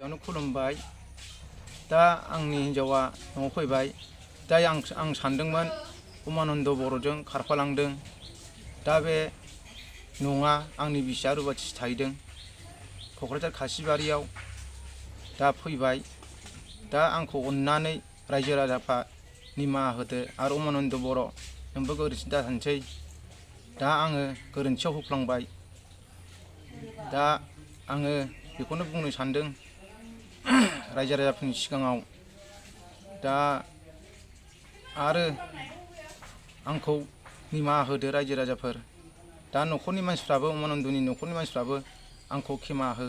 बेयावनो खुलुमबाय। दा आंनि हिन्जावा न'आव फैबाय। दा आं सानदोंमोन उमानन्द बर'जों खारफालांदों। दा बे नङा, आंनि बिसिया रुवाथि थाहैदों क'क्राझार खासिबारियाव। दा फैबाय। दा आंखौ अननानै रायजो राजाफ्रा निमाहा होदो आरो उमानन्द बर' नोंबो गोरोन्थि दासानसै। दा आङो गोरोन्थियाव होफ्लांबाय। दा आङो बेखौनो बुंनो सानदों रायजो राजाफोरनि सिगाङाव। दा आरो आंखौ निमाहा होदो रायजो राजाफोर। दा न'खरनि मानसिफ्राबो उमानन्दनि न'खरनि मानसिफ्राबो आंखौ खेमा हो।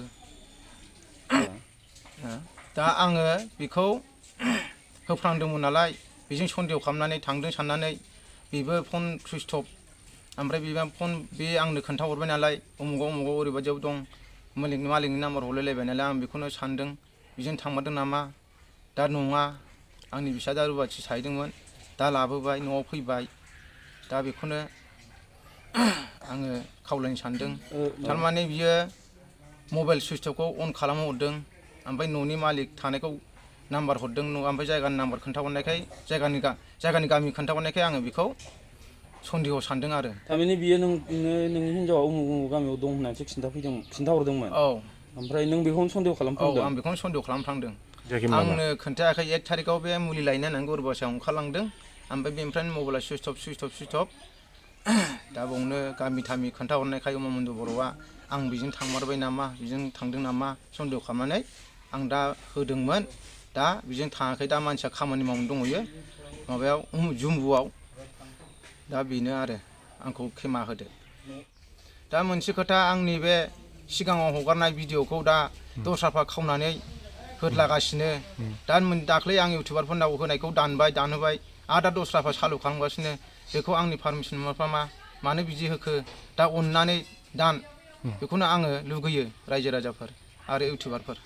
दा आङो बेखौ होफ्लांदोंमोन नालाय, बेजों सन्देह खालामनानै थांदों साननानै बेबो फन सुइस अफ। ओमफ्राय बे आंनो खोन्थाहरबाय नालाय उमुगाव ओरैबायदियाव दं, मालिकनि नाम्बार हरलायलायबाय नालाय, आं बेखौनो सानदों बेजों थांमारदों नामा। दा नङा, आंनि फिसाया दा रुवाथि थाहैदोंमोन, दा लाबोबाय, न'आव फैबाय। दा बेखौनो आङो खावलायनो सानदों। थारमाने बियो मबाइल सुइच अफखौ अन खालामहरदों, ओमफ्राय न'नि मालिक थानायखौ नाम्बार हरदों, ओमफ्राय जायगानि नाम्बार खोन्थाहरनायखाय, जायगानि गामि खोन्थाहरनायखाय आङो बेखौ सन्देह सानदों आरो। थारमाने बियो नोंनि हिन्जावा उमुग गामियाव दं होननानैसो खिन्थाहरदोंमोन। औ। ओमफ्राय नों बेखौनो सन्देह खालामफ्लांदों? औ, आं बेखौनो सन्देह खालामफ्लांदों। आंनो खोन्थायाखै 1 थारिखआव बे मुलि लायनो होननानै गुरुबासायाव ओंखारलांदों। ओमफ्राय बेनिफ्रायनो मबाइला सुइच अफ। दा बावनो गामि थामि खोन्थाहरनायखाय उमानन्द बर'आ आं बेजों थांमारबाय नामा, बेजों थांदों नामा सन्देह खालामनानै आं दा होदोंमोन। दा बेजों थाङाखै। दा मानसिया खामानि मावनो दंहैयो माबायाव जुम्बुआव। दा बेनो आरो, आंखौ खेमा होदो। दा मोनसे खोथा, आंनि बे सिगाङाव हगारनाय भिडिअखौ दा दस्राफ्रा खावनानै होदलागासिनो। दा दाख्लै आं इउटुबारफोरनाव होनायखौ दानहोबाय आरो दा दस्राफ्रा सालु खालामगासिनो। बेखौ आंनि पारमिसन मोनफ्रामा मानो बिदि होखो? दा अननानै दान, बेखौनो आङो लुगैयो रायजो राजाफोर आरो इउटुबारफोर।